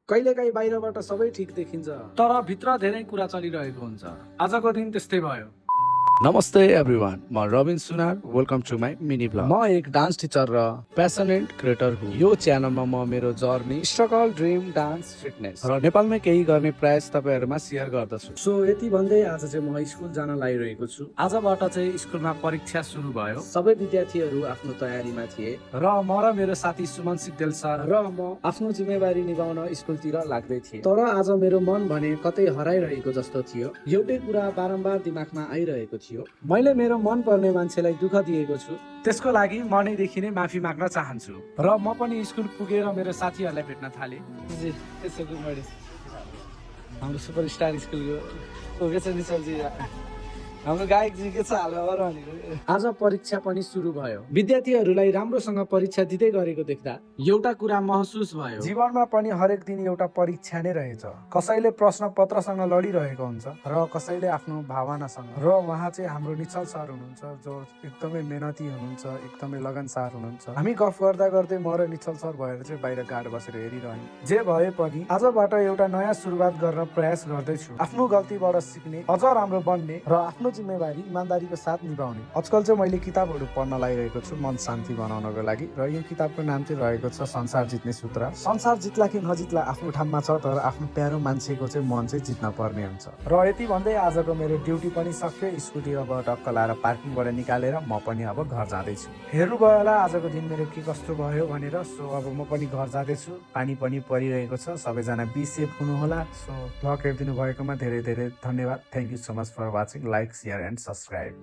कहिलेकाहीँ बाहिरबाट सबै ठिक देखिन्छ, तर भित्र धेरै कुरा चलिरहेको हुन्छ। आजको दिन त्यस्तै भयो। नमस्ते एभ्रिवान, म Rabin Sunar. Welcome to my mini vlog. म एक डान्स टिचर र प्यासनेट क्रिएटर हुँ। यो च्यानलमा म मेरो journey, struggle, dream, dance, fitness र नेपालमै केही गर्ने प्रयास तपाईहरुमा शेयर गर्दछु। सो यति भन्दै आज चाहिँ म स्कुल जान लागिरहेको छु। आजबाट चाहिँ स्कुलमा परीक्षा सुरु भयो। सबै विद्यार्थीहरू आफ्नो तयारीमा थिए र म र मेरो साथी सुमन सिग्देल सर र म आफ्नो जिम्मेवारी निभाउन स्कुलतिर लाग्दै थिए। तर आज मेरो मन भने कतै हराइरहेको जस्तो थियो। एउटै कुरा बारम्बार दिमागमा आइरहेको थियो। मैले मेरो मन पर्ने मान्छेलाई दुःख दिएको छु, त्यसको लागि मनैदेखि नै माफी माग्न चाहन्छु। र म पनि स्कुल पुगेर मेरो साथीहरूलाई भेट्न थालेँ। हाम्रो सुपरस्टार स्कुलको के छ नि सरजी, हाम्रो गायकजी के छ हालखबर भनेको। आज परीक्षा पनि सुरु भयो। विद्यार्थीहरूलाई राम्रोसँग परीक्षा दिँदै गरेको देख्दा एउटा कुरा महसुस भयो, जीवनमा पनि हरेक दिन एउटा परीक्षा नै रहेछ। कसैले प्रश्न पत्रसँग लडिरहेको हुन्छ र कसैले आफ्नो भावनासँग। र उहाँ चाहिँ हाम्रो निश्चल सर हुनुहुन्छ, जो एकदमै मेहनती हुनुहुन्छ, एकदमै लगनसार हुनुहुन्छ। हामी गफ गर्दा गर्दै म र निश्चल सर भएर चाहिँ बाहिर गाड बसेर हेरिरहने। जे भए पनि आजबाट एउटा नयाँ सुरुवात गर्न प्रयास गर्दैछु। आफ्नो गल्तीबाट सिक्ने, अझ राम्रो बन्ने र आफ्नो जिम्मेवारी इमानदारीको साथ निभाउने। आजकल चाहिँ मैले किताबहरू पढ्न लागिरहेको छु मन शान्ति बनाउनको लागि, र यो किताबको नाम चाहिँ रहेको छ संसार जित्ने सूत्र। संसार जित्ला कि नजित्ला आफ्नो ठाउँमा छ, तर आफ्नो प्यारो मान्छेको चाहिँ मन चाहिँ जित्न पर्ने हुन्छ। र यति भन्दै आजको मेरो ड्युटी पनि सक्यो। स्कुटी अब टक्क लाएर पार्किङबाट निकालेर म पनि अब घर जाँदैछु। हेर्नुभयो होला आजको दिन मेरो के कस्तो भयो भनेर। सो अब म पनि घर जाँदैछु। पानी पनि परिरहेको छ। सबैजना बी सेफ हुनु होला। सो ब्लग हेरिदिनु भएकोमा धेरै धेरै धन्यवाद। Thank you so much for watching. Like, share and subscribe.